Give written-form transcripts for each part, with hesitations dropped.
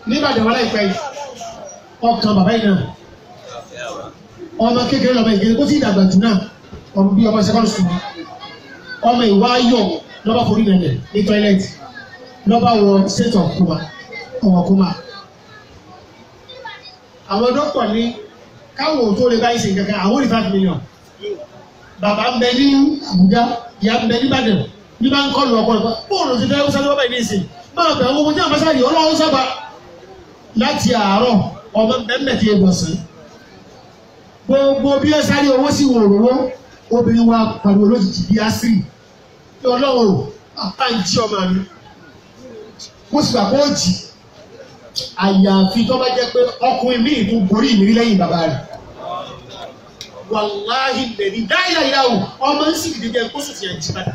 Nígbàdàn wà láìpẹ́ yìí, ọkàn bàbá yìí náà, ọmọ kékeré lọ́mọ ìgbé kó sì dàgbà jù náà, ọmọ bíi ọmọ secondary school, ọmọ ìwà ayọ̀ lọ́ba forí nàlẹ̀ ní tọ́ílẹ̀tì, lọ́ba wọ state of coma, ọwọ́ coma. Àwọn dókítà ní káwọn ò tó lè báyìí ṣe kankan, àwọn ò ní 5 million. Bàbá ń bẹ ní Àbújá, ìyá ń bẹ ní Ìbàdàn, ní bá ń kọ́ lu ọkọ rẹ̀ bóòlù ti fẹ́ sáré wọ́n báyìí ní ìsìn máa bẹ̀ wọ́n tí àwọn sáré ọlọ́run sábà láti àárọ̀ ọmọ bẹ́ẹ̀ tí egbò sàn. Gbogbo bí ẹ sáré owó sí wò rówó, obìnrin wa pariwo lójijì bí ásírì kí ọlọ́run àpá ń jí ọmọ mi kó sì gbà kó jì àyàfi tó bá jẹ́ pé ọkùnrin míì tún borí ìmírí lẹ́yìn bàbá rẹ̀. Wàláhì lẹ́ni dáìlà ìdáwò ọmọ ń sì dìde jẹ́ kó sùn ti ẹ̀ jí padà.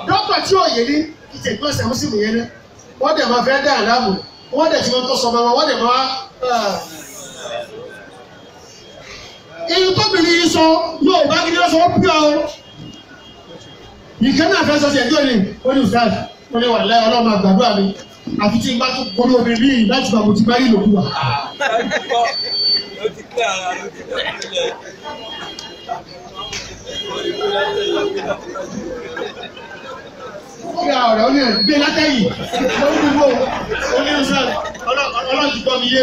Dókítà tí ò yé ní ìtẹ̀ ìgbọ́n sẹ́wọ́n sì nìyẹn náà, wọ́n dẹ̀ máa fẹ́ dá àlámù, wọ́n dẹ̀ ti máa tó sọmọ wọn, wọ́n dẹ̀ máa. Èyí tóbìnrin yìí sọ yóò bá gidi lọ́sọ̀ ó pí ọ. Ìkẹ́ náà fẹ́ sọ sí ẹjọ́ ni ó ní ustaz, ó ní wàláhì ọlọ́run máa gbàdúrà mi àfi tí n bá tún gorí obìnrin yìí láti bá mo ti bá yìí lòkù wa. Ó yà ọ̀rẹ́ ó ní ẹ̀ gbé látẹ̀yìn lórí gbogbo ó ní ustaz ọlọ́run ti gbọ́ mi yé.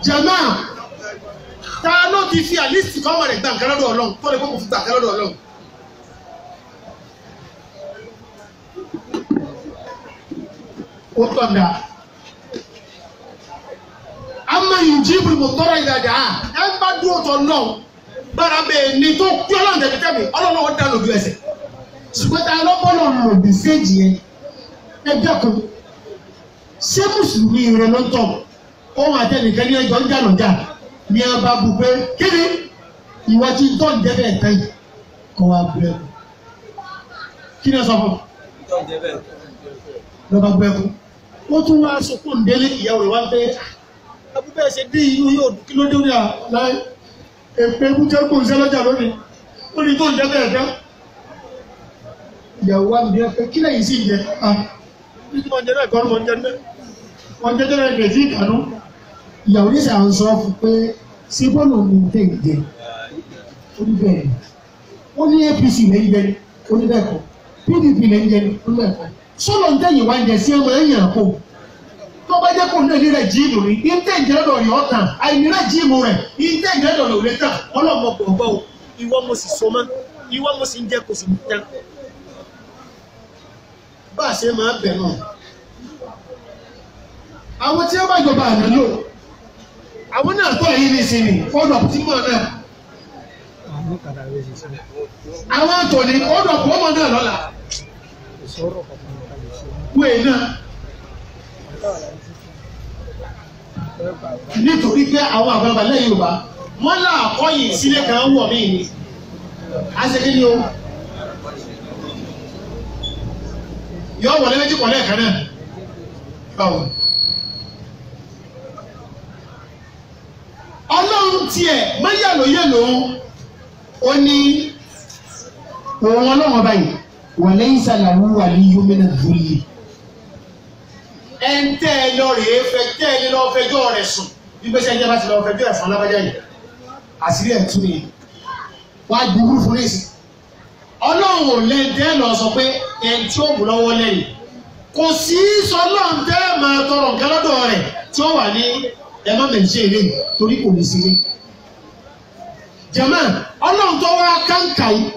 Jama, ta ló ti fi àlìsì kọ́mọ̀ rẹ̀ gbà nǹkan lọ́dọ̀ Ọlọ́run tó lè kó kò fi gbà nǹkan lọ́dọ̀ Ọlọ́run. Ó tọ̀nà. Ama yujibu al-mudtarra idha da'a. Ẹ bá dúró tọ̀ náà bára bẹ́ẹ̀ ni tó kí Ọlọ́run tẹ̀mí tẹ̀mí Ọlọ́run ó dá lójú ẹsẹ̀. Ṣùgbọ́n ta ló bọ́ lọ́rùn òbí séjì yẹn? Ẹ dẹ́kun. Ṣé Mùsùlùmí rẹ ló ń tọ̀? Ohun àtẹnìkan ní ẹjọ́ ń jà lọ́jà ní a bá bu pé kí ni ìwọ tí ń tọ́ ń jẹ́ bẹ́ẹ̀ tán yìí kọ́ wa bu ẹkún. Kí ni ẹ sọ fún un? Lọ́ba bu ẹkún. Ó tún wá sọkún délé ìyàwó rẹ̀ wá pé abúbẹ́ ṣe dé inú yóò kí ló dé ní àlá èpè bújẹ́ kò ń ṣe lọ́jà lónìí ó ní tó ń jẹ́ bẹ́ẹ̀ tán. Ìyàwó wa ń bí ẹ pé kí lẹ́yìn sì ń jẹ? Ní tí wọ́n jẹ náà kọ́ ọ́n jẹ náà wọ́n jẹ́ jẹ́rẹ́ rẹ̀ sí ìkànnú. Ìyàwó ní sàn sọ fún pé ṣé bọ́ọ̀lù mi ń tẹ̀ jẹ? Ó ní bẹ́ẹ̀ ni. Ó ní APC lẹ́ ń jẹ ni, ó ní bẹ́ẹ̀ kọ́. PDP lẹ́ ń jẹ ni, ó ní bẹ́ẹ̀ kọ́. Sọ́lọ̀ ń tẹ̀yìn wá ń jẹ sí ọmọ ẹ̀yìn àpò. Tó bá jẹ́ kó ní ẹni rẹ̀ jíìmù rí, ń tẹ̀ ń jẹ lọ́dọ̀ rẹ̀ ọ̀tàn, àìní rẹ̀ jíìmù rẹ̀, ń tẹ̀ ń jẹ lọ́dọ̀ rẹ̀ òlé tàn, ọlọ́mọ gbọ̀ngbọ̀ o, ìwọ mo sì so mọ́, ìwọ mo sì ń jẹ kò sì ń tán. Bá a ṣe máa bẹ̀ náà. Àwọn tí wọ́n bá jọba àná lò, àwọn náà tọ́ èyí ní ìsinmi, ọ̀dọ̀ tí mọ̀ náà. Àwọn àtọ̀ní ọ̀dọ̀ pọ̀ mọ̀ náà lọ́la. Wèé náà. Nítorí pé àwọn àgbàlagbà lẹ́yìn Yorùbá, wọ́n là kọ́yìn sílé kan wọ̀ mí ni. A ṣe kí ni o? Yọ wọlé méjì pọ̀ lẹ́ẹ̀kan náà. Báwo? Ọlọ́run tiẹ̀ mọ́yàlóyè lòun ó ní òun ọlọ́run ọba yìí wà lẹ́yìn sàlàwù wà ní yomina dùlì. Ẹ ń tẹ́ ẹ lọ rèé fẹ́ tẹ́ ẹ lọ fẹjọ́ rẹ̀ sùn bí gbèsè ẹjẹ́ bá ti lọ fẹjọ́ ẹ̀fọn lábájá yìí àṣírí ẹ̀ tún yìí wá gbúgbúrú fún ní ìsìn. Ọlọ́run ò lè tẹ́ ẹ lọ sọ pé ẹ tí ó mú lọ́wọ́ lẹ́yìn kò sí sọ ọlọ́run tẹ́ ẹ máa tọrọ nǹkan lọ́dọ̀ rẹ̀ tí ó wà ní ẹ má mẹ̀ṣẹ́ ilé torí kò ní sílé. Jàmá ọlọ́run tó wá káńkà yìí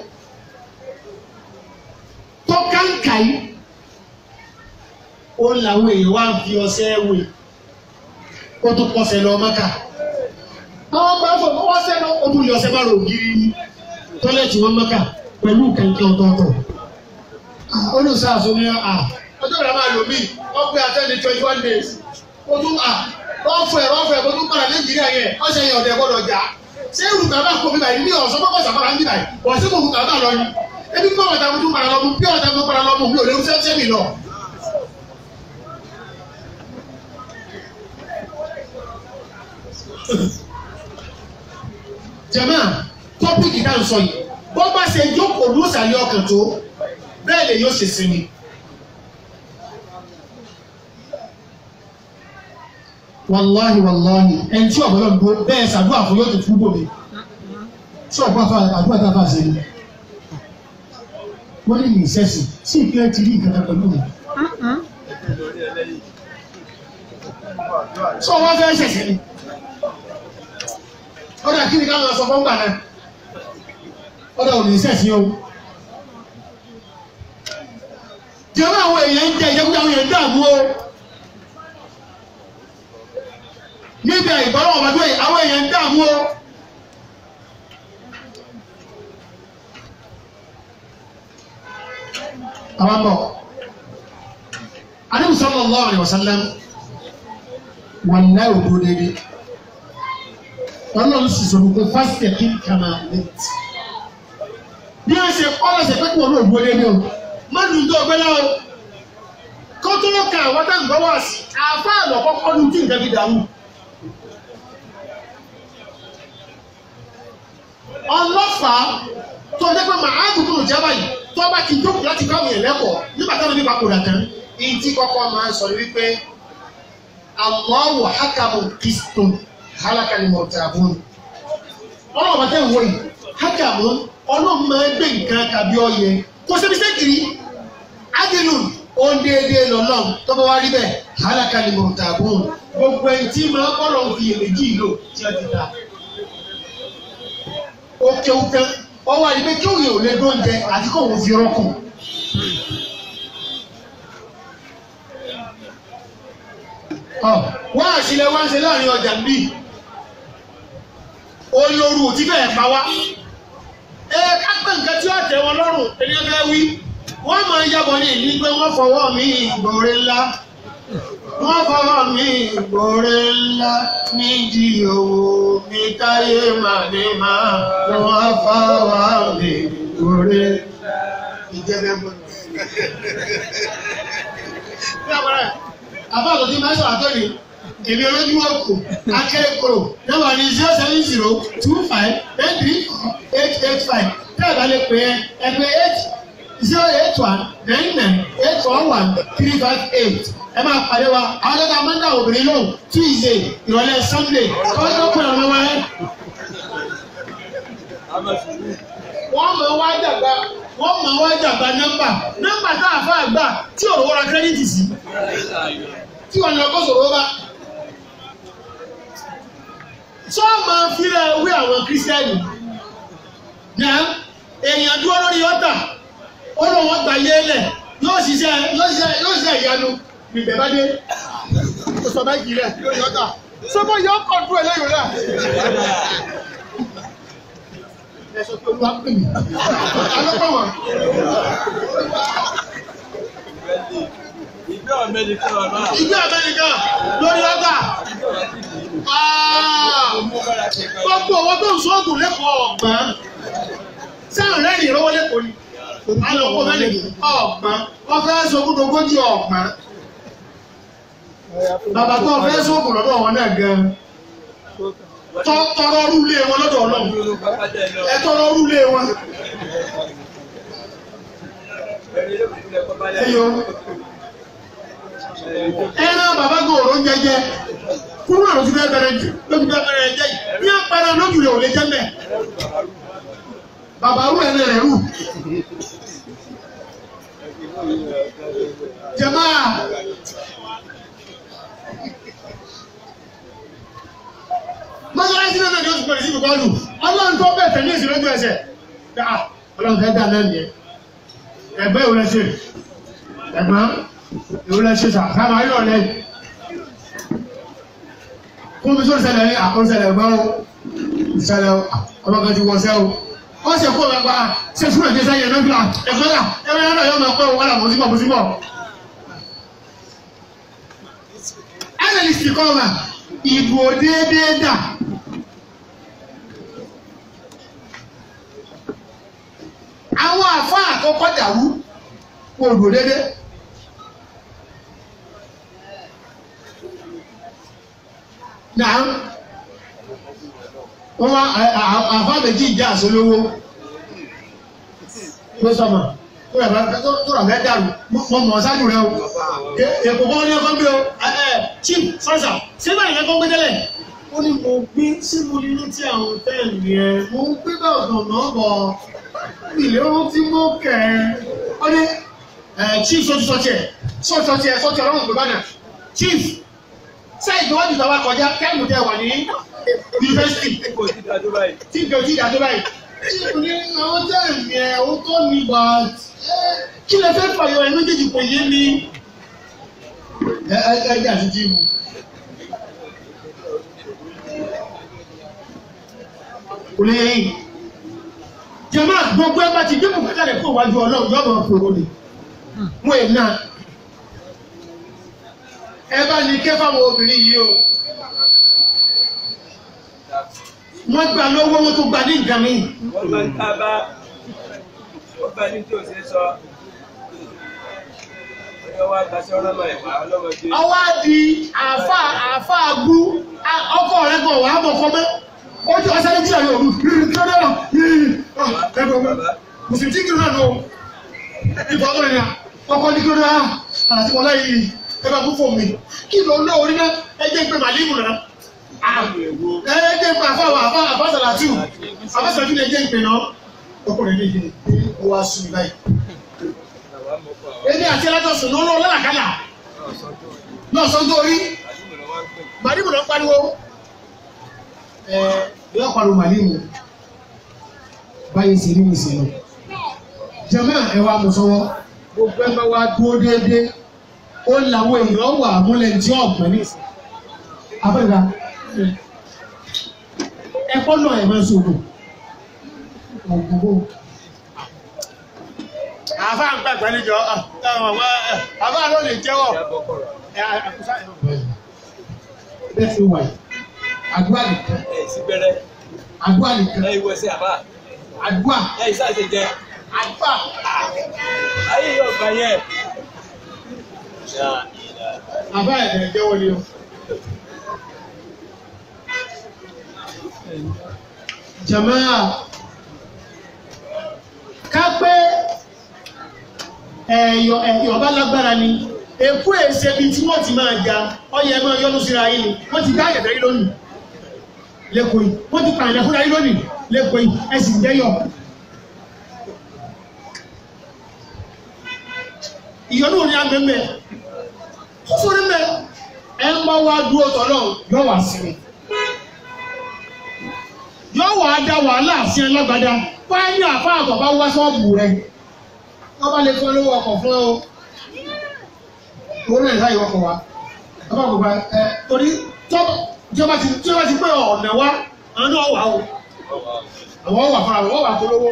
tó káńkà yìí ó làwọn èèyàn wá ń fi ọṣẹ wé ó tún pọ̀ṣẹ̀ lọ Mẹ́kà. Àwọn bá fọ ọṣẹ lọ ó tún lè ọṣẹ bá rò gírí tọ́lẹ̀tì wọn Mẹ́kà pẹ̀lú kẹ̀kẹ́ ọ̀tọ̀ọ̀tọ̀. Ó ní sàásù ní ọjọ́ ìrà máa lò mí wọ́n pé àtẹ́ni 21 days ó tún rọ́ọ̀fù ẹ̀ rọ́ọ̀fù ẹ̀ bó tún padà Nàìjíríà yẹn ọ̀sẹ̀ yẹn ọ̀dẹ̀ gbọ́dọ̀ jà ṣé ìrù kàbá kò bí báyìí ní ọ̀sán bọ́kọ̀ sàfàrà ń bí báyìí wọ́n sí kò rù kàbá lọ ni ebi kí wọ́n tàbí tún padà lọ mú bí ọ̀tà tó padà lọ mú mi ò lè rú sẹ́sẹ́ mi lọ. Jàmáà tọ́pìkì náà ń sọ yìí bó bá ṣe jókòó lóṣàlẹ̀ ọkàn tó bẹ́ẹ̀ lè yóò ṣe sinmi. Wàláhì wàláhì ẹni tí ọ̀gbọ́n náà dúró bẹ́ẹ̀ ṣàdúrà fún yóò tó fún bòmí. Tí ọ̀gbọ́n àdúrà tá a fà ṣe ni. Wọ́n ní ìṣẹ́sì sí ìpínlẹ̀ ti rí nǹkan kan pẹ̀lú mi. Sọ wọ́n fẹ́ ṣẹ̀ṣẹ̀ ni. Ọ̀dà kí ni káwọn sọ fún gbà náà? Ọ̀dà ò ní ṣẹ̀ṣẹ̀ o. Jẹ́wọ́ àwọn èèyàn ń jẹ ìjẹkújẹ àwọn èèyàn ń dààmú o. Níbi àìgbọ́rọ̀ ọ̀bàdúrà yìí àwọn èèyàn ń dààmú o. Àwọn bọ̀. Ànábì sallallahu alaihi wasallam wallahi òdúró dédé. Ọlọ́run sì sọ wípé fastaqim kama umirt. Bí wọ́n ṣe kọ́ lọ́sẹ̀ pé kí wọ́n lóò dúró dédé o. Má lù ú tó ọgbẹ́ náà o. Kó tó ka àwọn táǹgbọ́ wá sí, àáfàá lọ kọ́kọ́ lu tí nǹkan fi dàrú. Ọlọ́fàá tó jẹ́ pé màá dùn kúrò jábà yìí tó bá ti jókòó láti kọ́ àwọn èèyàn lẹ́kọ̀ọ́ nígbà táwọn nípa kò dàtán. Ìyí tí kọ́kọ́ máa ń sọ ni wípé Allahu hakamun qistun halaka al-murtabun. Ọlọ́run bá tẹ̀ ń wọ yìí hakamun ọlọ́run máa ń gbé nǹkan tàbí ọyẹ kò síbi sẹ́kìrì adilun ó ń déédéé lọ́lọ́run tó bá wá rí bẹ́ẹ̀ halaka al-murtabun gbogbo ẹni tí máa kọ́ lọ́n fi iyèméjì lò tí wọ́n ti ta. Ó kéwú tán ọwọ́ àdìgbé kí òye ò lè dóúnjẹ àti kó òun fi rọ́kùn. Wọ́n àṣìlẹ̀ wá ń ṣe láàrin ọjà bí olóru tí bẹ́ẹ̀ pa wá. Ẹ kápẹ́ nǹkan tí ó tẹ́ wọn lọ́rùn ẹni ọbẹ̀ wí. Wọ́n máa ń yàbọ̀ ní ìlú pé wọ́n fọwọ́ mi ìgbòrè ńlá. Wọ́n fọwọ́ mi ìgbòrè ńlá nídìí owó mi táyé màá ní máa. Wọ́n fọwọ́ mi ìgbòrè ìjẹ́bẹ̀ mọ́. Àbá àtọ̀tí máa ń sọ̀rọ̀ àtọ́ni èmi olójú òkú akérèkọ́rò nọ́mbà ní 07025834885 tẹ́ ẹ̀ bá lè pè é ẹ pè 808199841358 ẹ máa pàdé wa àwọn ọlọ́dà máa ń dá obìnrin lóhùn Tuesday ìrọ̀lẹ́ Sunday kọ́ńtò pé ọ̀rọ̀ wa ẹ́. Wọ́n mọ̀ wá dàgbà wọ́n mọ̀ wá dàgbà nọ́mbà nọ́mbà tá a fà gbà tí òróró ra kírẹ́dìtì sí tí wọ́n lọ kó sòrò bá. Sọ máa fi rẹ̀ wí àwọn kírísítẹ́nì náà èèyàn dúró lórí ọ̀tà ó lóun ọgbà yé lẹ̀ yóò ṣiṣẹ́ yóò ṣiṣẹ́ ìyanu ìgbẹ́ bá dé ó sọ báyìí rẹ̀ lórí ọ̀tà sọ́kọ̀ yọ ọkọ̀ dúró eléyìí rẹ̀. Ẹ sọ pé olúwa pè mí alọ́pọ̀ wọn. Ìgbé Amẹ́ríkà bàbá. Ìgbé Amẹ́ríkà lórí ọ̀tà. Gbogbo owó tó ń sọ́ọ̀gùn lẹ́kọ̀ọ́ ọ̀gbọ́n. Sáà rẹ́rìn ìrọ́wọ́ lẹ́kọ̀ọ́ ni. Alọ́kọ̀ mẹ́lẹ̀ ọ̀gbọ́n. Wọ́n fẹ́ sọ́kùn ogójì ọ̀gbọ́n. Bàbá tó fẹ́ sọ́ọ̀gùn lọ́dọ̀ wọn náà gan. Tọrọ rúlé wọn lọ́dọ̀ Ọlọ́run. Ẹ tọrọ rúlé wọn. Ẹyọ. Ẹran bàbá gòrò ń jẹjẹ. Kúrò àrùn ti fẹ́ bẹ̀rẹ̀ jù lójú fẹ́ bẹ̀rẹ̀ jẹ́ yìí. Ní àpẹẹrẹ lójú rẹ̀ ò lè jẹ́ mẹ́. Bàbá rú ẹ̀rẹ́ rẹ̀ rù. Jàmáà. Mọ́sálásí náà ni ó ti pẹ̀lú sí ìbùkọ́lù. Ọlọ́run tó bẹ̀ tẹ̀lé ìsìn lójú ẹsẹ̀. Ọlọ́run fẹ́ dà náà nìyẹn. Ẹ̀gbẹ́ ìwé lẹ́sẹ̀. Ẹ̀gbọ́n ìwé lẹ́sẹ̀ sà. Sábà yọ̀ lẹ́yìn. Fún mi sórí ṣẹlẹ̀ ní àkọsẹ̀lẹ̀ gbọ́ o. Ìṣẹ̀lẹ̀ ọmọ kan ti wọṣẹ́ o. Ó ṣe kó ọmọ pa ṣe fún ẹ̀jẹ̀ sẹ́yìn ẹ̀mẹ́fìlà ẹ̀fọ́lá ẹ̀fọ́lá náà yóò máa pẹ́ òun wàlà mọ̀síbọ̀ mọ̀síbọ̀. Analyst kọ́ wa ìbò déédéé dà. Àwọn àfáà àkọ́kọ́ dàrú kò dò déédéé. Náà Wọ́n wá àfa méjì ìjà àsolówó. Pé sọmọ tó rà fẹ́ dàrú mọ mọ̀ ṣáájú rẹ o. Èkó kọ́ ní ẹ̀kọ́ gbé o. Chief Sansa ṣé báyìí ẹ̀kọ́ gbé tẹ́lẹ̀? Ó ní mo gbé sí mo ní ní tí àwọn tẹ́ẹ̀lì yẹn mo ń gbé bá ọ̀dọ̀ náà bọ̀ ìlérí tí mo kẹ̀ ẹ́. Ó ní chief sọ́tù sọ́tì ọlọ́run gbé bánà. Chief sẹ́yìn ìgbéwájú tó wá kọjá kẹ́mù tẹ wà ní yunifásitì tí nǹkan ò tí ì dá tó báyìí. Chief ní àwọn tẹ́ẹ̀lì yẹn ó tọ́ mi bá kí lè fẹ́ fàyọ ẹ̀ méjèèjì kò yé mi. Ẹ ẹ ẹ àti jíìmù. Kò lè yẹn jẹmọ gbogbo ẹ bá ti dé bùkátà rẹ kó wájú Ọlọ́run yọọ máa fòrò ni wọn è náà ẹ bá ní ké fáwọn obìnrin yìí o wọn gbà lọ́wọ́ wọn tó gbà ní nǹkan mi. Wọ́n bá ń tábà, wọ́n bá ní tí ò ṣe sọ. Ọjọ́ wa gbaṣẹ́ ọlọ́mọ ẹ̀wà ọlọ́mọdé. Ọwọ́ á di àáfà àáfà gbú ọkọ rẹ kọ̀ wàá bọ̀ kọ́ mọ́ ojú ọsẹ ní jíjà yóò rú kí ló dé lọ ẹgbẹ ọmọ mùsùlùmí tí kìló náà lọ ìfọ ọkọ rẹ ọkọ ní kìló náà àti wọn láyé ẹ bá kún fún mi kí ló lọ orí náà ẹ jẹ́ pé màlímù náà ẹ jẹ́ pé àfọ àfọ àfọsàlátù àfọsàlátù ni ẹ jẹ́ pé náà ọkọ rẹ ní ìdílé ó wá sùn báyìí èmi àti ẹlẹ́tọ̀sùn ló lọ lálàkàlà náà sọ́ńtò orí màlímù náà pariwo yóò pariwo màlímù báyìí sì rí mi sí lọ. Jàmáà ẹ wá mú sọ́wọ́ gbogbo ẹ bá wá dúró déédéé ó làwọn èèyàn wà múlẹ̀ tí ọ̀gbọ́n ní ìsìn. Abẹ́rẹ́ ẹ̀kọ́ náà ẹ̀ máa ń sọ̀rọ̀ ògùnbó. Àfa ń pẹ̀pẹ́ níjọ àfa ló lè jẹ́wọ́. Bẹ́ẹ̀ ti wà yìí àdúrà nìkan. Ẹ sí gbẹrẹ. Àdúrà nìkan. Ẹ ìwọ sí àbá. Àdúrà. Ẹ ìsáṣe jẹ. Àdúrà. Ayé yóò gbà yẹn. Àbá ẹ̀dẹ̀ jẹ́wọ́ ni o. Jàmáà ká pé ẹ̀yọ̀ ẹ̀yọ̀ bá lágbára ni èkó èsè bíi tí wọ́n ti máa ja ọyẹ máa yọ́nú síra yín ni wọ́n ti dá àyẹ̀dẹ̀ yín lónìí lẹ́kọ̀ọ́ yìí wọ́n ti pààyàn fúnra yín lónìí lẹ́kọ̀ọ́ yìí ẹ sì ń jẹ́yọ̀. Ìyọnú ni a mẹ́mẹ́ kúfúrú mẹ́ ẹ ń bá wá dúró tọ́lọ́ yọ wá sí mi yọ wá dá wàhálà sí ẹ lágbádá wáyé ní àfa àbọ̀ bá wá sọ́ọ̀bù rẹ wọ́n bá lè fún ẹ lówó ọkọ̀ fún ẹ o owó náà sáyé ọkọ̀ wa ọba kò gba ẹ torí jọba ti pé ọ̀nà wa àwọn náà wà o àwọn wà fúnra wọn wà polówó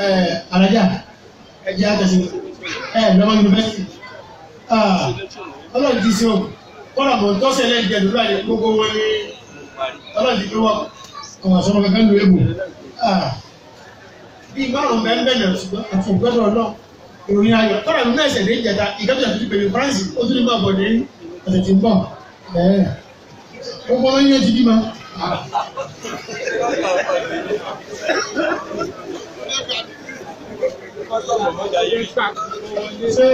ẹ alájà ẹ jẹ́ àtẹ̀sí ẹ lọ́mọ yunifásitì ọlọ́run ti ṣe o kọ́lá mọ̀ ń tọ́sẹ̀ lẹ́yìn jẹ́ lórí àyè gbogbo wọn ní ọlọ́run ti fi wọ́n ọ̀wà sọmọ kankan lu egbò bí márùn-ún bẹ́ẹ̀ bẹ́ẹ̀ nà ṣùgbọ́n àfọ̀gbọ́dọ̀ náà ìròyìn ayọ̀ kọ́lá mi náà ṣẹ̀dẹ̀ ìjẹta ìgbàgbọ́ àti pèmí France ó tún ní máa bọ̀ ní ọ̀sẹ̀ tí ń bọ̀ gbogbo wọn yóò ti bímọ. Ṣé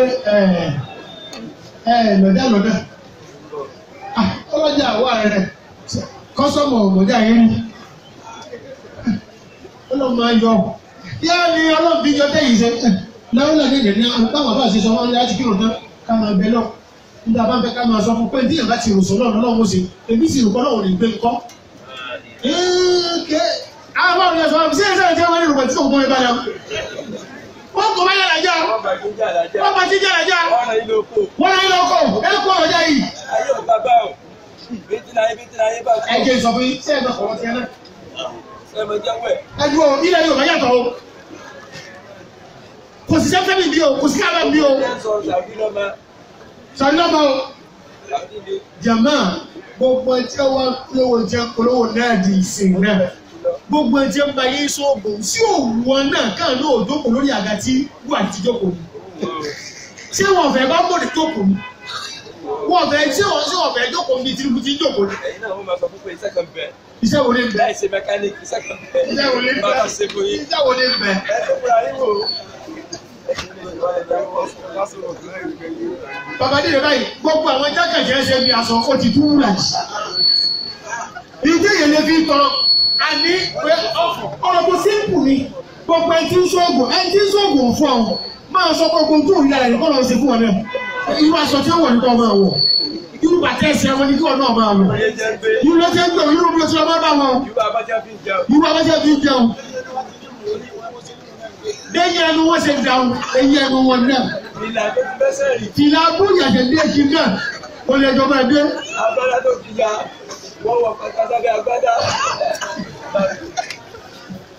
ẹ lọ́jà lọ́dà ọlọ́jà wà rẹ̀ kọ́sọ́mù ọ̀mọ̀dé ayé rí ọlọ́mọ ayọ̀ yá ni ọlọ́mọ bí yọ tẹ́yìn ṣe lọ́wọ́ lọ́dẹ yẹn ní báwọn bá ṣe sọ wọn láti kírun tán ká máa bẹ lọ nígbà bá ń bẹ ká máa sọ fún pé ní ìyàbá ti rò sọ lọ́nà lọ́wọ́ ṣe èmi sì rò kọ́ lọ́wọ́ ní gbé ńkọ́. Àwọn ọ̀rẹ́ sọ ṣé ẹ̀ṣẹ̀ ẹ̀ṣẹ̀ wọn ní rògbò tí òun bá lọ. Wọ́n kò bá yàrá já. Wọ́n bá jíjà já. Wọ́n rán ilé oko. Ẹ kú ọ̀rọ̀ já yìí. Ayé ò bàbá o. Ẹ jẹ́ sọ fún yín, ṣé ẹ máa kọ̀wọ́ tiẹ̀ náà? Ṣé ẹ máa jẹ́wọ́ ẹ̀? Ẹ dúró, ilẹ̀ Yorùbá yàtọ̀ o. Kò sí sẹ́fẹ́mì bí o, kò sí káàbà bí o. Sọ̀rọ̀ lọ́mọ o. Jàmá gbogbo ẹtí wa lówó jẹ́ olówó náà di ìsìn náà. Gbogbo ẹtí ń ba yín sóògùn sí òwò náà káà náà jókòó lórí àga tí wà ti jókòó ni. Ṣé wọn fẹ́ bá bòde jókòó ni? Wọ́n fẹ́ ṣé wọ́n ṣé wọ́n fẹ́ jókòó ní Tinubu ti jókòó ni? Ẹ̀yin náà wọ́n máa sọ fún pé iṣẹ́ kan bẹ. Iṣẹ́ Iṣẹ́ wo ni bẹ? Láì ṣe mẹkáníìkì, iṣẹ́ kan bẹ. Iṣẹ́ wo ni bẹ? Bàbá ṣe fún yín. Iṣẹ́ wo ni bẹ? Ẹ tó kúra yín wò. Bàbá dìde báyìí, gbogbo àwọn jákèjẹ́ ṣe bí aṣọ, ó ti tú wúrà yìí. Ìdí èyí lè fi tọrọ, àní ọ̀rọ̀ tó símpù ni, gbogbo ẹni tí ń ṣoògùn, ẹni tí ń ṣoògùn fún ọ, máa sọ pé gbogbo tó rí lára ẹni kọ́ lọ́ọ́ ṣe fún ọ náà. Irú aṣọ tí ó wọ̀ ní kọ́ máa wọ̀. Irú bàtà ẹsẹ̀ wọn ni kí wọn náà máa wọ̀. Oyè jẹ́ pé Irú ló ṣe ń gbé, irú ló ṣe máa bá wọn. irú abájá fi ń jẹun. Irú abájá fi ń jẹun. Lẹ́yìn ẹnu wọn ṣe dáhùn, lẹ́yìn ẹnu wọn náà. Ìlà tó ti bẹ́sẹ̀ rì. Fìlà abúyàjẹ̀ dé kí náà, ó lè jọba dé. Agbádá tó ti ya. Wọ́n wọ pátá sábẹ́ agbádá.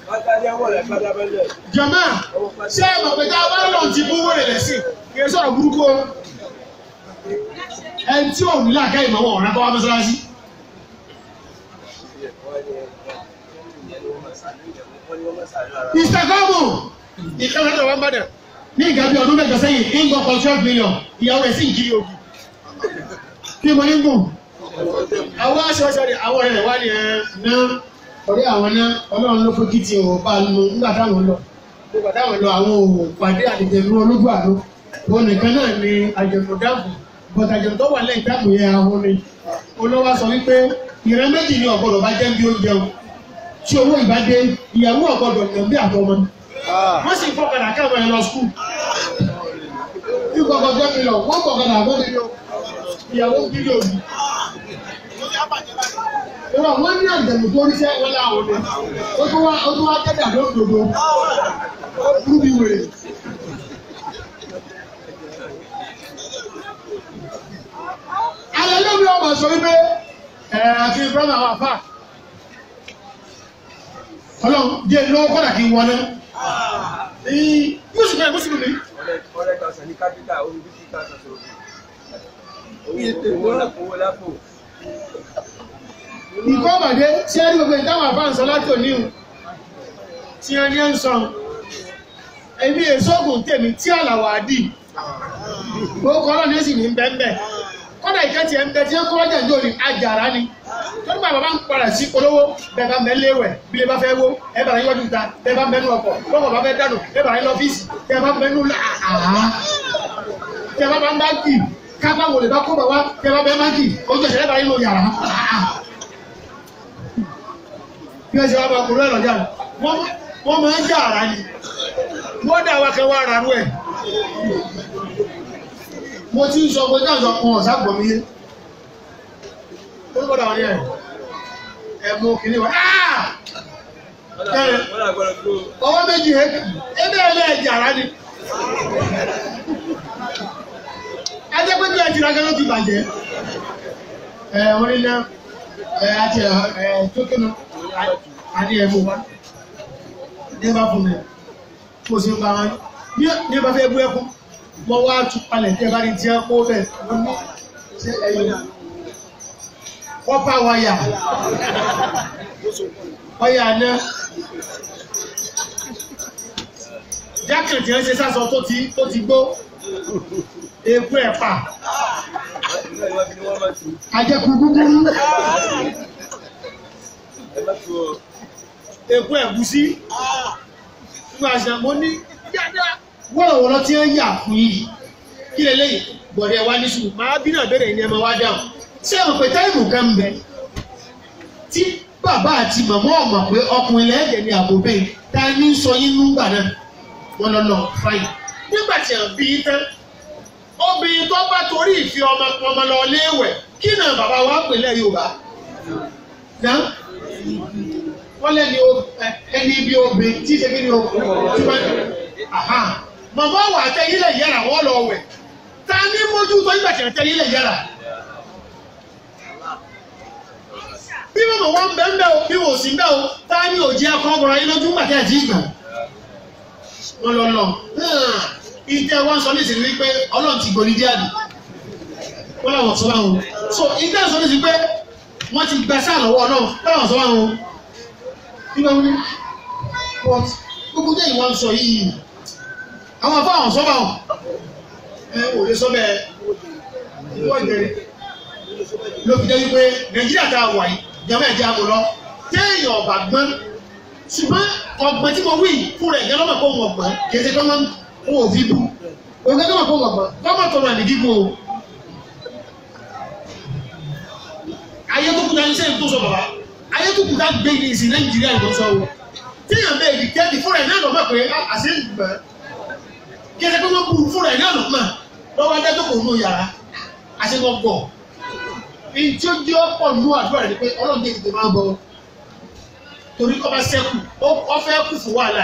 Pátá ní ẹ̀wọ̀n rẹ̀ pátá bẹ́lẹ̀. Jàmá, ṣé ẹ mọ̀ pé tá a bá lọ ti mú wẹ̀rẹ̀ lẹ́sìn, kì í sọ̀rọ̀ burúkú o. Ẹni tí ò ní làákà ìmọ̀wọ̀ ọ̀rẹ́ kọ́ wá mọ́sálásí. Ìsàkámù ìkànnì ọ̀dọ̀ wa ń bàdàn. Ní ìgbà bíi ọdún mẹ́jọ sẹ́yìn, ń gbọ́ kan 12 million, ìyàwó rẹ̀ sì ń kiri ògì. Kí mo ní gùn? Àwọn aṣọ aṣọ rẹ̀ àwọn ọ̀rẹ́ rẹ̀ wá ní ẹ̀ ná ọ̀rẹ́ àwọn náà Ọlọ́run ló fún kìtì ò bá lu nígbà táwọn lọ. Nígbà táwọn lọ àwọn òwò pàdé àdìjẹ̀nu olójú àlọ́. Òun nìkan náà ni àjẹ̀nù dáàbò. Bọ̀tà àjẹ̀nù tó wà lẹ́yìn dáàbò yẹn ahọ́n ni. Olówó sọ wípé ìran méjì ni ọ̀gbọ́dọ̀ bá jẹ́ bí oúnjẹ o. Tí owó ìbá dé, ìyàwó ọ̀gbọ́dọ̀ nà bí àtọmọ. Wọ́n sì fọkànlá káwọn ẹ̀ lọ skul. Ìgbọ̀ngàn jẹ́ mi lọ, wọ́n fọkànlá àbọ̀ mi lọ. Ìyàwó kiri òbí. Ìwọ̀n wọ́n ní àjẹ̀mù tó ríṣẹ́ wọn láwọn ni. Ó tún wá kẹ́dà lódodo. Ó burú bí wèrè. Àlẹ́ lómi ọmọ sọ wípé ẹ̀ àti Ibrahim àwọn àfà. Ọlọ́run díẹ̀ lọ́wọ́ kọ́dà kí n wọlé. Yóò sì fẹ́ mùsùlùmí. Ọ̀rẹ́ kan sàn ní kápítà, ó fi 50,000 sọ̀rọ̀. Owó lápò. Ìkọ́ ọ̀bàdé tí ẹ rí gbogbo ìtàwọn àfáà ń sọ láti òní o tí ẹ ní ẹ ń sọ èmi èso ògùn tèmi tí àlàwà àdì orúkọ ọlọ́run sì ní bẹ́ẹ̀ kọ́dà ìkẹ́tì ẹ̀ ń bẹ tí ó kọ́ ọjà ìjọ ní àjàrà ni tó nígbà bàbá ń padà sí polówó bẹ́ẹ̀ bá mẹ́lẹ́ wẹ̀ bí lè bá fẹ́ wó ẹ bàrà yín wájú ta bẹ́ẹ̀ bá mẹ́nu ọkọ̀ lọ́kọ̀ bá fẹ́ dànù ẹ bàrà yín lọ́fíìsì tẹ́ bá mẹ́nu làá tẹ́ bá bá ń bá kì kápá wò lè bá kó bá wá tẹ́ bá bẹ́ẹ̀ má kì ojú ẹ̀sẹ̀ bàrà yín lọ yàrá bí wọ́n ṣe wá bá kúrò ẹ̀rọ jáde wọ́n máa ń jà ara ni wọ́n dà wá kẹ́ wá ara rú ẹ̀. Mo ti ń sọ pé káàsọ̀ kan ọ̀sá gbọ̀n mi yé. Ó gbọ́dọ̀ wọ́n ní ẹ̀ ẹ̀ mú kìíní wá. Ọwọ́ méjì ebe ẹ̀ lẹ́ẹ̀ jà ara ni. Ẹ jẹ́ pé bí ẹ ti ra gẹ́gẹ́ ti bàjẹ́. Ẹ wọ́n ní náà ẹ àti ẹ tó kéde àní ẹ̀ mú wa. Ní ẹ bá fún mi, mo sì ń bá wọn ní ẹ bá fẹ́ bú ẹkún, mo wá tú palẹ̀ tí ẹ bá ní tí ẹ kó bẹ̀ mo ní ṣé ẹyin kọ́pà wáyà wáyà náà jákèjì ẹ ṣe sásọ tó ti gbó epo ẹ̀pà àjẹkù gúgúrú epo ẹ̀gúsí nígbà àṣà mo ní dáadáa wọ́rọ̀wọ́rọ̀ tí ó yà fún yìí kí lélẹ́yìn bọ̀dẹ̀ wá ní sùn máa bí náà bẹ̀rẹ̀ ní ẹ máa wá dáhùn ṣé ẹ mọ̀ pé táìmù kan ń bẹ tí bàbá àti màmá ọ̀mọ̀ pé ọkùnrin lẹ́ẹ̀dẹ̀ ni àbò bẹ́ẹ̀ ta ní sọ yín nígbà náà wọ́n lọ lọ fáyì nígbà tí à ń bí tán obìnrin tó bá torí ìfi ọmọ ọmọ lọ léèwẹ̀ kí náà bàbá wa pè lẹ́ Yorùbá náà wọ́n lẹ́ni ẹni ibi obìnrin tí ṣe kí ni o tí wọ́n màmá wà tẹ́yìn lẹ̀ yára wọ́n lọ wẹ̀ ta ní mójútó nígbà tí wọ́n tẹ́yìn lẹ̀ yára bí màmá wọn bẹ́ ń bẹ́ o bí wò sí ń bẹ́ o ta ní òjì akọ ọ̀bọ̀rọ̀ yín lójú nígbà tí ẹ̀ ti gbà wọ́n lọ lọ ìtẹ́ wọn sọ nísìnyí wípé Ọlọ́run ti gbòní díẹ̀ àdì wọ́n làwọn sọ báwọn so ìtẹ́ sọ nísìnyí pé wọ́n ti gba sáà lọ́wọ́ Ọlọ́run wọ́n làwọn sọ báwọn nígbà wọn ni but gbogbo jẹ́ ìwọ́n sọ yìí àwọn afáwọn sọ báwọn ẹ ò lè sọ bẹ́ẹ̀ wọ́n jẹrẹ ló fi jẹ́ wípé Nàìjíríà tá a wà yìí jẹ́mọ́ ẹ̀jẹ̀ àbò lọ Téèyàn ọ̀bà gbọ́n ṣùgbọ́n ọ̀gbọ́n tí mo wí fún rẹ̀ gẹ́gẹ́ lọ́mọ̀ kó wọn gbọ́n kì í ṣe kọ́ wọn ò fi bú. Òun gẹ́gẹ́ lọ́mọ̀ kó wọn gbọ́n kọ́mọ̀ tó máa nìdí bò ó. Ayé tó kúta ní sẹ́yìn tó sọ bàbá. Ayé tó kúta gbé ní ìsìn Nàìjíríà ló sọ wọ. Téèyàn bẹ́ẹ̀ di kẹ́ẹ̀dì fúnra ẹ̀ náà lọ́mọ̀ pé àṣẹ ń gbọ́n. Kí ẹ ṣe pé wọ́n bú fúnra ẹ̀ náà lọ́mọ̀ lọ́wọ́ adájọ́ kò nù yàrá àṣẹ wọn gbọ̀. Ìtí ó jẹ́ ọ̀pọ̀ nù àdúrà rẹ̀ ni pé Ọlọ́run jẹ́ ìdè máa ń bọ̀. Torí kọ́ bá sẹ́kù, ó fẹ́ kù fún wàhálà.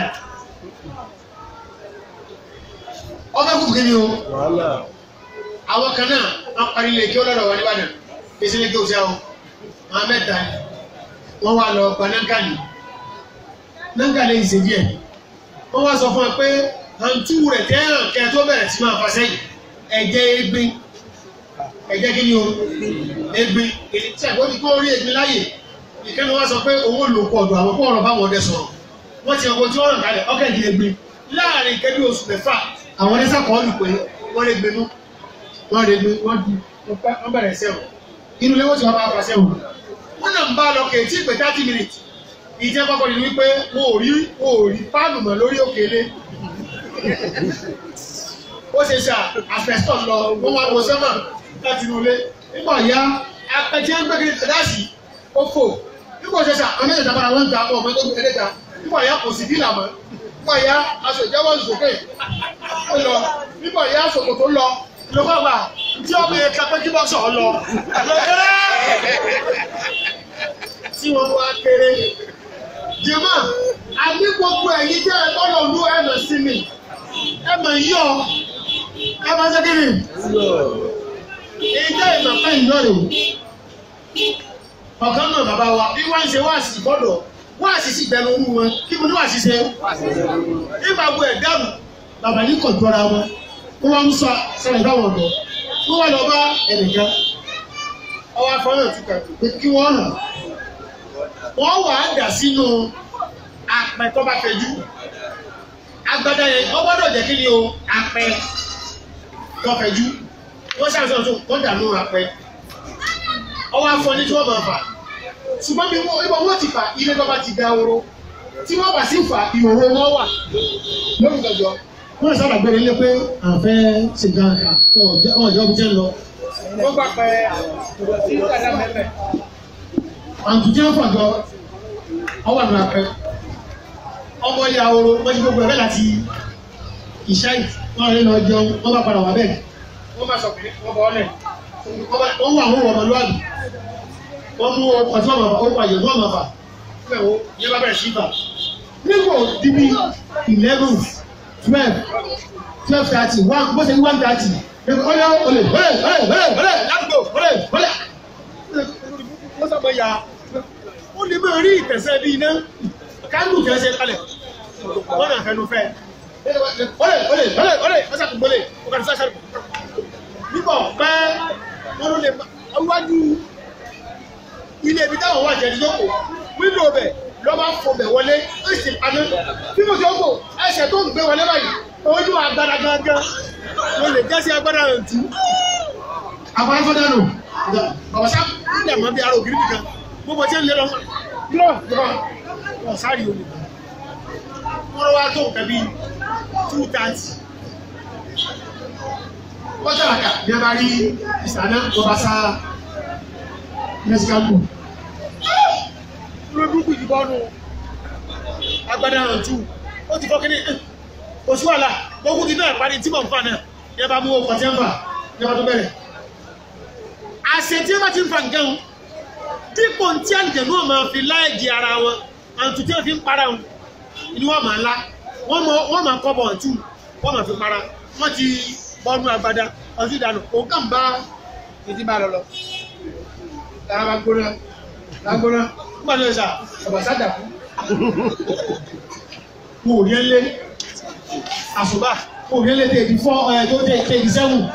Ó fẹ́ kù fún kíni o? Wàhálà. Àwọn kan náà, wọ́n parí ilé kí ó lọ́dọ̀ wà n'Ìbàdàn. Kèsì lè kí o ṣe o. Àwọn mẹ́ta ni. Wọ́n wá lọ gba náǹkàlì. Náǹkàlì yìí ṣe díẹ̀. Wọ́n wá sọ fún ẹ pé àǹtú rẹ̀ tẹ́ràn kẹ́ tó bẹ̀rẹ̀ sí máa fa sẹ́yìn. Ẹ̀jẹ̀ egbin. Ẹ̀jẹ̀ kí ni o? Egbin. Èyí tí àgbọ̀dì kó rí egbin láàyè. Ìkẹ́ni wá sọ pé owó lò pọ̀ ọ̀dọ̀ àwọn kó ọ̀rọ̀ báwọn ọdẹ sọ̀rọ̀. Wọ́n ti ọkọ̀ tí wọ́n ràn kalẹ̀ ọkẹ́ ìdí egbin. Láàárín ìkẹ́bí oṣù mẹ́fà, àwọn ọdẹ sàkọ́ lù pé wọ́n lè gbinú. Wọ́n lè gbin, wọ́n di, wọ́n bẹ̀rẹ̀ sẹ́wọ̀n. Inú ilé wọ́n ti wá bá fa sẹ́wọ̀n. Wọ́n náà ń bá lọ kèétí ìpè 30 minutes. Ìjẹ́ kọ́kọ́ ni wípé wọn ò rí páànù mọ́ lórí òkèlè. Ó ṣe ṣe asbestos lọ, wọ́n wá wo sẹ́mà láti inú ilé. Nígbà ya, apẹ̀tí ń gbé kiri tẹ̀láṣì, ó fò. Nígbà ṣe ṣe àwọn mẹ́tẹ̀ẹ̀ta bára wọn ń ta ọmọ tó gbé ta. Nígbà ya kò sí fìlà mọ́. Nígbà ya aṣọ ìjáwọ́ sókè ó lọ. Nígbà ya ṣòkòtò lọ. Lọ́kọ̀ àgbà tí ọmọ yẹn ká pé kí bọ́sọ̀ lọ. Tí wọ́n wá kéré. Jẹ̀mọ́, àní gbogbo ẹ̀yin jẹ́ ẹ̀gbọ́n lù ẹ̀mọ̀ sí mi. Ẹ̀mọ̀ yọ̀ ẹ̀mọ̀ sẹ́kìrì. Ìjẹ́ ìmọ̀ pẹ́ ìlọrin. Ọ̀kan náà bàbá wa bí wọ́n ń ṣe wáàsí gbọ́dọ̀ wáàsí sì gbẹnu orú wọn kí mo ní wáàsí ṣe. Nígbà wo ẹ̀ dàrú bàbá ní kò jọra wọn. Wọ́n wá ń sọ sẹ́lẹ̀ báwọn ọ̀dọ́. Wọ́n wá lọ bá ẹnìkan. Ọwọ́ afọ́nà ti kà pé kí wọ́n hàn. Wọ́n wà á dà sínú apẹ tó bá fẹ̀jú. Agbada yẹn ó gbọ́dọ̀ jẹ́ kí ni o apẹ tó fẹ̀jú. Wọ́n ṣàṣọ tó wọ́n dà nù apẹ. Ọwọ́ afọ ní tí wọ́n máa fà. Ṣùgbọ́n bí wọ́n ti fà ilé tó bá ti da oró. Tí wọ́n bá sì fà ìhòòhò wọn wà lórí ìgbàjọ. Wọ́n sábà gbére lé pé àfẹ́ ṣe gan-an wọn ìjọba jẹ́ ń lọ. Wọ́n gbà pé tí dàda mẹ́fẹ̀. Àǹtí ń fàjọ ọwọ́ àmì àpẹ. Ọmọ ilé ahoro wọ́n ti gbogbo ẹ̀rẹ́ láti ìṣáì wọ́n rí lọ jẹun wọ́n bá padà wà bẹ́ẹ̀. Wọ́n bá sọ pé wọ́n bọ̀ ọ́lẹ̀. Wọ́n wọ àwọn ọmọlúwàbí. Wọ́n mú ọkọ̀ tí wọ́n máa fà, ó pa ìyẹ̀wò wọ́n máa fà. Ìyẹn bá bẹ̀rẹ̀ sí fà. Nígbò díbí 11, 12, 12:30, 1, bó ṣe ní 1:30. Olè olè olè olè olè olè ládùúgbò olè olè. Wọ́n sábà ya. Ó lè máa rí ìtẹ̀sẹ̀ bí iná. Kánú tẹ̀sẹ̀ kalẹ̀. Wọ́n náà fẹnu fẹ́. Olè olè olè olè wọ́n sàkùngbólè. Ó kàdé sáṣà. Nígbà pẹ́ wọ́n ló lè wájú ilé ibi táwọn wà jẹ́ ìjókòó. Wíńdò bẹ̀ lọ́ bá fò bẹ̀ wọlé, ó sì paná. Bí mo ṣe ń bò, ẹsẹ̀ tó ń gbé wọlé báyìí, ojú agbára gangan. Mo lè jẹ́ sí agbára rẹ̀ tú. Àbáyé fọ́dá nù. Bàbá sá ń dẹ̀ mọ́ bí ara ògiri nìkan. Gbogbo tí ń lé lọ. Lọ wọ́n sáré olè. Wọ́n lọ wá tó nǹkan bíi 2:30. Wọ́n tàràkà bí a bá rí ìsàná tó bá sá mẹ́síkágò. Lórí burúkú ìdìbò ọ̀nù Agbádá hàn tú. Ó ti fọ́ kíní. Kò sí wàhálà. Gbogbo ti náà parí tí mò ń fà náà. Ní ẹ bá mú ọkọ̀ tí ń fà, ní ẹ bá tó bẹ̀rẹ̀. Àṣẹ tí ẹ bá ti ń fa nǹkan o. Dípò tí àlùjànnú náà máa fi láìjì ara wọn, àǹtù tí wọ́n fi ń para wọn, ni wọ́n máa lá. Wọ́n máa kọ́ bọ̀ àǹtù, wọ́n máa fi para. Wọ́n ti bọ́nú agbada, ọtí ìdánù, òun kàn bá ìdí bá lọ lọ. Lára bá gbóná, lára gbóná. Nígbà tó ṣe sà, ọ̀bà sá dàkú. Mo ò rí ẹ lé. Àṣùbà, mo ò rí ẹ lé tèèdì 4, ẹ̀ tó tèèdì 7,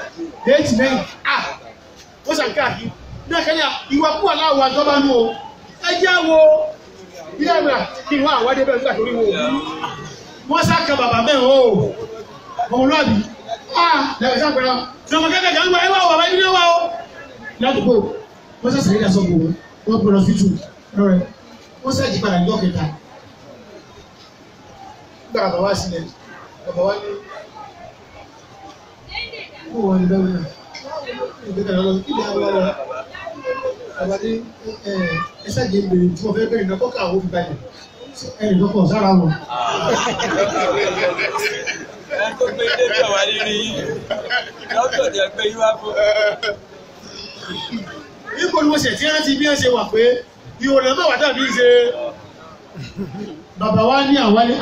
8, 9. Ah! Ó sàn káàkiri. Ní ẹ̀kẹ́ ní ìwà kú aláwọ̀ àjọba nù o. Ẹ jẹ́ wo ilé ìwà kí wọ́n àwọn adébẹ̀ nígbà tó rí wo. Wọ́n sá kan bàbá mẹ́rin o. Ọmọlúwàbí. Ah! Lẹ́yìn sá pẹ̀lú. Sọmọ kẹ́kẹ́ jẹ́ ń wá ẹwà bàbá ibi ní wà o. Ládùúgbò, wọ́n sá sàyẹ́dà sọ́gbò wọn. Wọ́n gbọ́dọ̀ fítù lọ́rẹ̀. Wọ́n ṣáàjì padà ní ọ̀kẹta. Nígbà bàbá wá sílẹ̀, bàbá wá ní kó wọ́n ní bẹ́ẹ̀ náà. Ìgbésẹ̀ lọ́wọ́ ilé àwọn ọ̀rọ̀ bàbá ní ẹ ṣáàjì ń bèrè tí wọ́n fẹ́ bẹ̀rẹ̀ náà kọ́kà àwọn òfin balẹ̀. Ẹnì kan kọ̀ sára wọn. Ẹ tó gbé débi ọ̀wá rírí yìí, dókítà ti gbé yín wá fún. Níbo ni mo ṣe tí rántí bí wọ́n ṣe wà pé ìwòrán mẹ́wàá tàbí ṣe. Bàbá wa ní àwa ní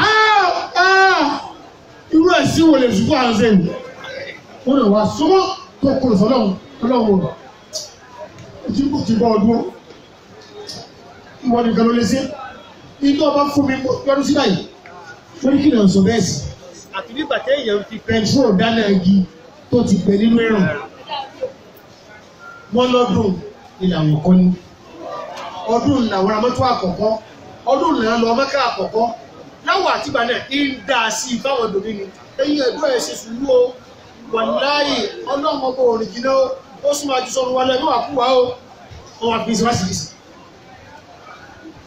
irú ẹ̀sìn wo lè ṣùkú à ń ṣe yìí. Wọ́n lè wá súnmọ́ tó kúrò sọ́lọ́run ọlọ́run o. Ojú kò ti bọ́ ọdún. Ìwọ nìkan ló lè ṣe. Inú ọba fún mi lọ́dún sí báyìí. Wọ́n ní kí lè sọ bẹ́ẹ̀ sí. Àti nígbà téèyàn fi Pẹ̀tró dáná igi tó ti pẹ̀ nínú ẹ̀rùn. Wọ́n lọ́dún ni làwọn kọ́ ní. Ọdún làwọn amọ́tò àkọ́kọ́, ọdún làwọn lọ Mẹ́kà àkọ́kọ́. Láwọn àtìgbà náà ń dá sí i fáwọn òdòdó ni. Ẹ̀yin ẹ̀dọ́ ẹ̀ ṣe sùúrù o. Wàláyé ọlọ́run ọgbọ́n òrìn jìnnà o. Ó súnmọ́ àjùsọ̀rọ̀ wa lọ ẹ̀mí wà kú wa o. Wọ́n wá fi ṣe wá sí i.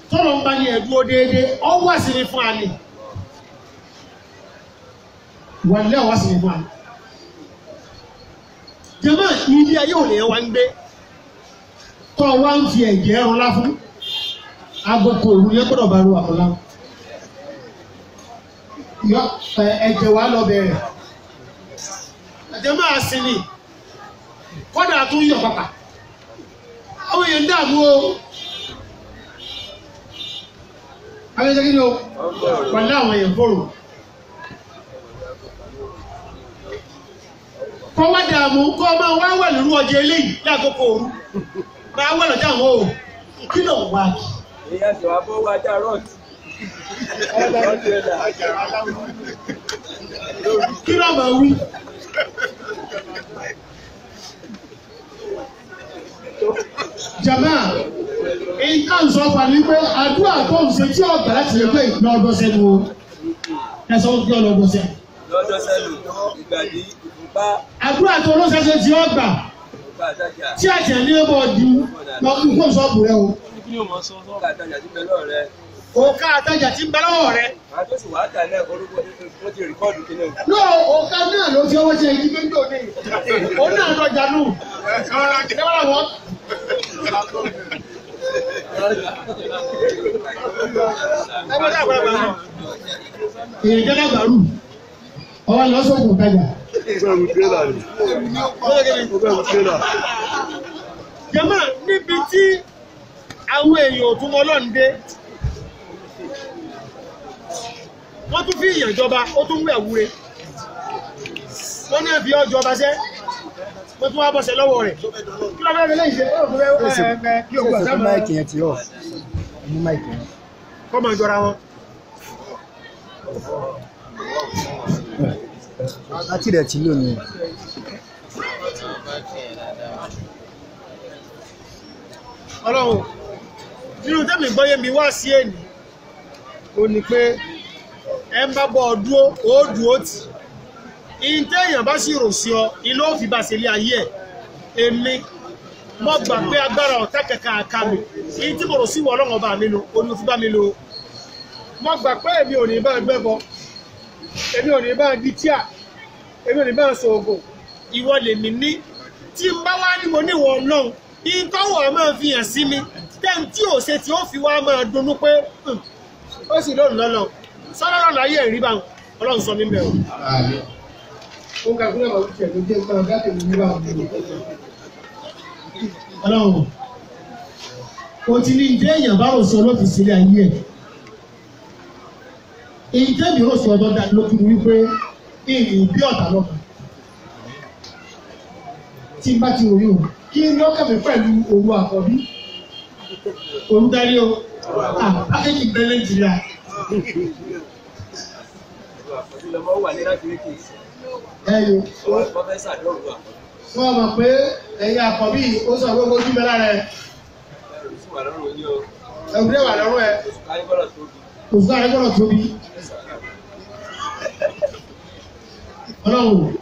Tọ́lọ̀ ń bá ní ẹ̀dúró déédéé, ọ wà sí ni fún àlè. Wàlẹ́ ọ̀wá sí ni fún àlè. Jẹ́mọ́ ilé ayé òní ẹ̀ wá ń gbé. Tọ́ wá ń fi ẹ̀jẹ̀ ẹran lá fún. Agogo òru yẹn gbọ́dọ̀ bá ru àkọlá. Yọ ẹ̀jẹ̀ wa lọ bẹ̀rẹ̀. Ẹ̀jẹ̀ máa sin ni. Kọ́dà tún yọ̀ pàpà. Àwọn èèyàn ń dààmú o. Àwọn èèyàn kí ni o? Wàlẹ́ àwọn èèyàn fòrò. Kọ́ wá dààmú kọ́ máa wá wà lóru ọjọ́ eléyìí lákòókò òru. Máa wà lọ́jà àwọn o. Kí ló ń wá kí? Ìyá sì wá fowó ajá rọ́ọ̀tì. Kí ló máa wí? Jàmá, nǹkan sọ fà ní pé àdúrà tó ń ṣe tí ọ̀gá láti lè pé lọ́dọ̀ sẹ́nu o. Ẹ sọ fún kí ọlọ́dọ̀ sẹ́nu. Lọ́dọ̀ sẹ́nu, ìgbàdí, ìfúnpá, Àdúrà tó ló ṣẹṣẹ tí ọgbà ìfúnpá àtàjà, tí àjẹ́ ní ọmọ ọdún lọ kú kó sọ́ọ̀bù rẹ o. ìfúnpá àtàjà ti bẹ lọ́rọ̀ rẹ. Òkà àtajà tí ń bẹ lọ́wọ́ rẹ. Màá tó sì wá tà náà orúkọ ó ti rìkọ́ọ̀dù kí náà. Lọ òkà náà ló fi ọwọ́ ṣe igi méjì òní. Òun náà lọ́jà nù. Ẹ wá wọ́n. Ẹ bá dàgbà gbà náà. Èèyàn jẹ́ lágbàrú. Ọwọ́ lọ sóògùn tajà. Jàmá níbi tí àwọn èèyàn ò tún mọ Ọlọ́run dé. Wọ́n tún fi ìyàn jọba, ó tún wẹ̀ wúre. Wọ́n ní ẹ̀fí ọjọ́ ọba ṣẹ́. Wọ́n tún wá bọ́sẹ̀ lọ́wọ́ rẹ̀. Kí ló fẹ́ fi léyìí ṣe? Ó fẹ́ fẹ́ kí òkú ọ̀sán máa Máìkì yẹn ti off. Mú máìkì yẹn. kọ́ máa jọra wọn. Bátìrì ẹ̀ ti lò ní. Ọlọ́run nínú tẹ́mi gbọ́yé mi wá sí èní ó ní pé ẹ ń bá bọ́ ọ dúó ó dúó tì ìǹtẹ́ èèyàn bá sì rò sí ọ ilé ó fi bá ṣe ilé ayé ẹ̀ èmi mo gbà pé agbára ọ̀tá kẹ̀kẹ́ àká mi ìyí tí mo rò sí ìwọ Ọlọ́run ọba mi lo ó ní ó fi bá mi lo mo gbà pé èmi ò ní bá gbẹ́bọ èmi ò ní bá di tíà èmi ò ní bá sọ̀gùn ìwọ lèmi ní tí n bá wá ní mo níwọ̀ Ọlọ́run ìtọ́wọ̀ máa fi hàn sí mi tẹ́ǹ tí ò ṣe tí ó fi wá máa dunnú pé ó sì lónìí lọ́lọ́ sọ́dọ̀ lọ́nà ayé ẹ̀rí bá Ọlọ́run sọ mí bẹ̀rù. Ó ń ka kúrò àwọn ìṣẹ̀lẹ̀ tó jẹ́ gbọ́n gáàtì ní bá wọn. Ọlọ́run, o ti ní ìdí èèyàn bá rò sí ọlọ́fi sílé ayé ẹ̀. Ìjẹ́ mi rò sí ọdọ́ dá lójú wípé ìrìn bí ọ̀tá lọ́mọ. Tí n bá ti ròyìn o, kí n lọ́kàn mi pẹ̀lú òru àkọ́bí. Òru dárí o, pákéjì bẹ́ẹ̀ Nàìjíríà. Àkọ́bí lọmọ wà ní láti rí kìí. Ẹyọ, Wọ́n fẹ́ sàdọ́rù àkọ́bí. wọ́n mọ̀ pé ẹ̀yin àkọ́bí ó sọ pé ojú mi lára ẹ̀. Ẹrù sì wà lọ́rùn yín o. Ẹ̀rù dẹ̀ wà lọ́rùn ẹ̀. Oṣù káyé gbọ́dọ̀ tóbi. Oṣù káyé gbọ́dọ̀ tóbi. Ọlọ́run,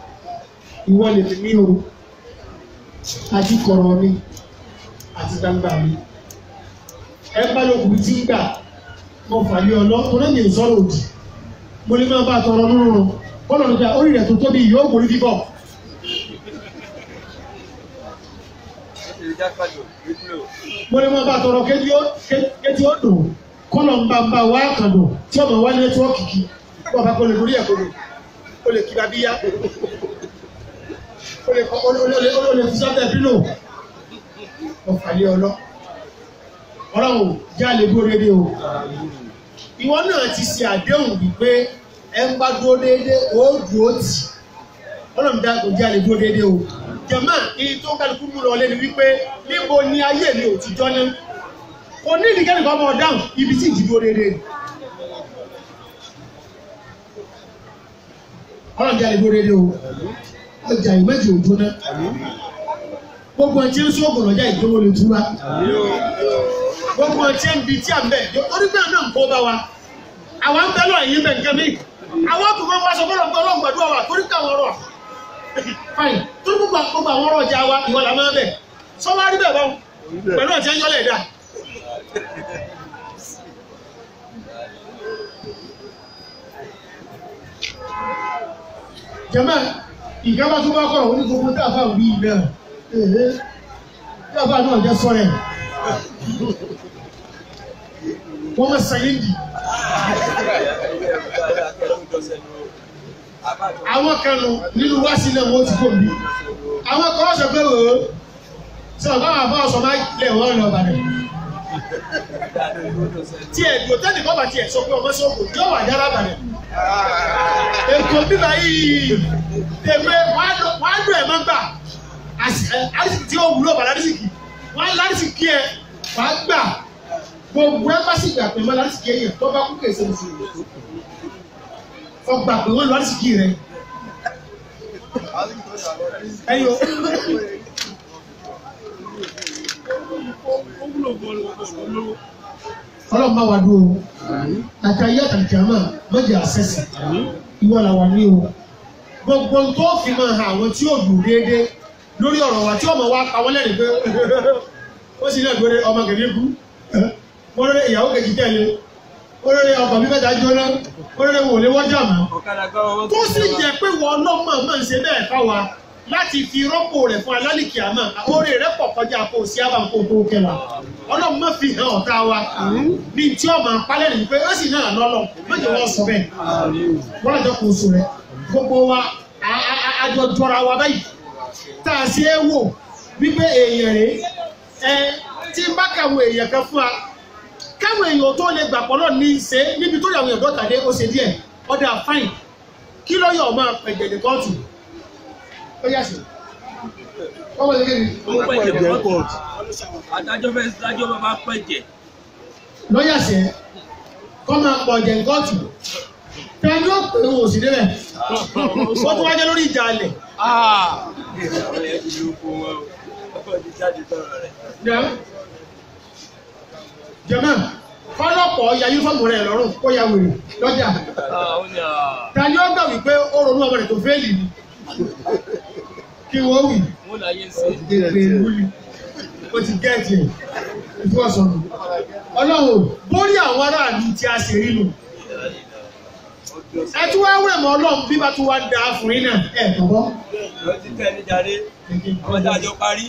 ìwọ lè fi mí o, àti kọ̀rọ̀ mi, àti gbangba mi. Ẹ bá lókun tí ń gbà, Mo fà lé ọlọ́ tó lẹ́yìn ìsọ̀rọ̀ òdì. Mo lè máa bá tọrọ nínú kọ́lọ̀ nípa orí rẹ̀ tó tóbi yóò borí bíbọ̀. Mo lè máa bá tọrọ kéjì ó dùn kọ́lọ̀ ń bá ń bá wá kàndùn tí ọmọ wá nẹ́tíwọ́ọ̀kì kí wọ́n bá kó lè lórí ẹ̀kọ́ lò ó lè kí babíyá ó lè fi sábẹ́ pílò. Mo fà lé ọlọ́. Ọlọ́run já lè dúró déédéé o. Ìwọ náà ti ṣe àdéhùn wípé ẹ ń bá dúró déédéé ó dúró tì. Ọlọ́run dá kò já lè dúró déédéé o. Jẹ̀mọ́ ìyí tó kálukú mú lọ lé ni wípé níbo ni ayé mi ò ti jọ́ ná. Kò ní ìdíkẹ́ni kan mọ̀ dáhùn ibi tí ìjì dúró déédéé. Ọlọ́run já lè dúró déédéé o. Ọjà ìmẹ́jì ò jóná. Gbogbo ẹ̀ tí ń sóògùn lọ́jà ìjọba lè túra. Gbogbo ọtí ń bi tí a ń bẹ orí bẹ́ẹ̀ náà ń kó bá wa àwa ń bẹ lọ ẹ̀yìn bẹ̀ nǹkan mi àwọn akùnkùn wa sọ fọlọ́ ọlọ́run gbàdúrà wa torí káwọn ọ̀rọ̀ fine torí gbogbo àwọn ọ̀rọ̀ ọjà wa ìwọ là máa bẹ̀ sọ wá rí bẹ́ẹ̀ báwọn pẹ̀lú ọtí ń yọlẹ̀ dá. Jàmáà ìjọba tó bá kọ̀rọ̀ oní gbogbo tá a fà wí náà tá a fà náà jẹ́ sọ́rẹ̀ wọ́n ma sàyé di àwọn kan nù nínú wá sílẹ̀ wọ́n ti kò bí àwọn kan sọ pé wò ó sọ báwọn àbá ọ̀sọ̀ máa lẹ̀ wọ́n lọ bàdàn tí ẹ̀ dùn tẹ́lẹ̀ kọ́ bá tiẹ̀ sọ pé ọmọ sọ́kò yóò wà dára bàdàn ètò bíbá yìí tẹ̀gbẹ́ wàá dùn ẹ̀ mọ́ gbà àrísìkì tí ó wúlò bàdàn àrísìkì wàá lárísìkì ẹ̀ wàá gbà gbogbo ẹ bá sì gbà pé wọn lásìkò èèyàn tó bá kú kèsè mùsùlùmí ọgbà pé wọn lọ lásìkò rẹ ẹyọ ọlọ́run bá wà dúró àtàyé àtàkìámà mọ̀jẹ̀ àṣẹ̀sì ìwọ là wà ní o gbogbo tó fi máa hàn àwọn tí yóò dùn déédéé lórí ọ̀rọ̀ wa tí ọmọ wa pa wọ́n lẹ́rìí pé ó sì náà gbére ọmọ kìíní kú wọ́n lórí ìyàwó kejì tẹ̀lé wọ́n lórí ọkọ̀ bí mẹ́ta jóná wọ́n lórí wò lé wọ́jà mọ́. Tó sì jẹ́ pé wọ́n ọlọ́mọ máa ń ṣe bẹ́ẹ̀ fáwa láti fi rọ́pò rẹ̀ fún alálìkì àmọ́ orí rẹ̀ pọ̀ kọjá kó o sí àbàkó tó kẹwàá ọlọ́run má fi hàn ọ̀tá wa ní tí ọmọ apálẹ̀ nìyí pé ó sì náà lọ́lọ́ mọ́jọ wọ́n sọ bẹ́ẹ̀ wọ́n lọ́jọ́ kó o sùn rẹ̀ gbogbo wa àjọ jọra wa báyìí tá a ṣe é wò wípé èèyàn rèé ẹ tí n bá kàwọn èèyàn kan fún wa káwọn èèyàn tó lè gbàpọ̀ náà ní í ṣe níbi tó yàwọn èèyàn dọ́ta dé ó ṣe díẹ̀ ọ̀dà fáìn kí lọ́yọ̀ máa pẹ̀jẹ̀ ní kóòtù ó yà sí. Wọ́n wọlé kéde. Ó pẹ̀jẹ̀ kóòtù. Adájọ́ fẹ́ dájọ́ bá pẹ̀jẹ̀. Lọ́yà sẹ́ kọ́ máa pọ̀jẹ̀ ní kóòtù tẹ́lú ó pè wò sí débẹ̀ wọ́n tún wájẹ́ lórí ìjà alẹ̀. Jẹ̀mọ́ kọ́lọ́pọ̀ ya yúnífọ́ọ̀mù rẹ̀ lọ́rùn kó ya wèrè lọ́jà. Ta ni ó gbà wípé ó ronú ọmọ rẹ̀ tó fẹ́ẹ̀lì ni? Kí wọ́n wì? Èpè ìlú ni. Ó ti gẹ́ẹ̀tì ẹ̀ ìfọwọ́sọ̀nù. Ọlọ́run bórí àwọn aráàlú tí a ṣe rí nù. Ẹ tún wá wẹ̀ mọ́ Ọlọ́run bí bá tún wá da fún yín náà ẹ̀ tọ́gbọ́. Lọ ti tẹ́ ní jàre, ọmọ tá a jọ parí.